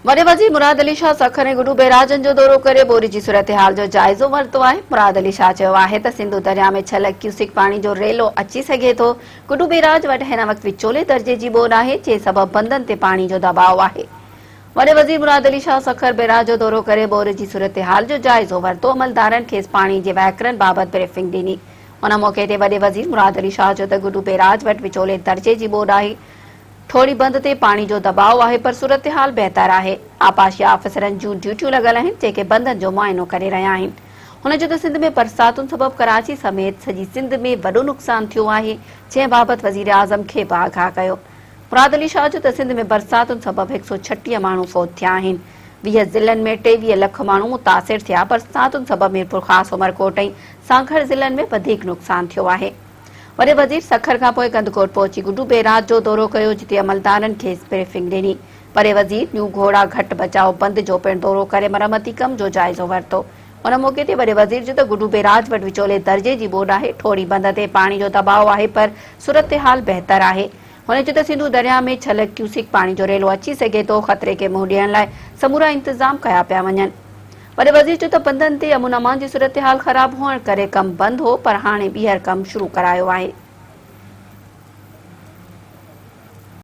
وڏي وزير مراد علي شاهه سکر ۽ گڊو بئراجن جو دورو ڪري ٻوڏ جي صورتحال جو جائزو ورتو آهي. مراد علي شاهه چيو آهي ته سنڌو درياء ۾ ڇهه لک ڪيوسڪ پاڻي جو ريلو اچي سگهي ٿو. گڊو بئراج وٽ هن وقت وچولي درجي جي ٻوڏ آهي، جنهن سبب بندن تي پاڻي جو دٻاء آهي. وڏي وزير مراد علي شاهه سکر بئراج جو دورو ڪري ٻوڏ جي صورتحال جو جائزو ورتو، عملدارن کيس پاڻي جي وهڪرن بابت بريفنگ ڏني. ان موقعي تي وڏي وزير مراد علي شاهه چيو ته گڊو بئراج وٽ وچولي درجي جي ٻوڏ آهي، ٺوڙهي بند تي پاڻي جو دٻاء آهي پر صورتحال بهتر آهي، آبپاشي آفيسرن جون ڊيوٽيون لڳل آهن جيڪي بندن جو معائنو ڪري رهيا آهن. هن چيو ته سنڌ ۾ برساتن سبب ڪراچي سميت سڄي سنڌ ۾ وڏو نقصان ٿيو آهي جنهن بابت وزيراعظم کي به آگاهه ڪيو. مراد علي شاهه چيو ته سنڌ ۾ برساتن سبب هڪ سئو 36 ماڻهو فوت ٿيا آهن، 20 ضلعن ۾ 23 لک ماڻهو متاثر ٿيا، برساتن سبب ميرپورخاص، عمرڪوٽ ۽ سانگهڙ ضلعن ۾ وڌيڪ نقصان ٿيو آهي. وڏي وزير سکر کان پوء ڪنڌڪوٽ پهچي گڊو بئراج جو دورو ڪيو جتي عملدارن کيس بريفنگ ڏني. وڏي وزير نيو گهوڙا گهٽ بچاء بند جو پڻ دورو ڪري مرمتي ڪم جو جائزو ورتو. ان موقعي تي وڏي وزير چيو ته گڊو بئراج وٽ وچولي درجي جي ٻوڏ آهي، ٺوڙهي بند تي پاڻي جو دٻاء آهي پر صورتحال بهتر آهي. هن چيو ته سنڌو درياهه ۾ ڇهه لک ڪيوسڪ پاڻي جو ريلو اچي سگهي ٿو، خطري کي منهن ڏيڻ لاء سمورا انتظام ڪيا پيا وڃن. وڏي وزير چيو ته بندن تي امن امان جي صورتحال خراب هئڻ ڪري ڪم بند هو پر هاڻي ٻيهر ڪم شروع ڪرايو آهي.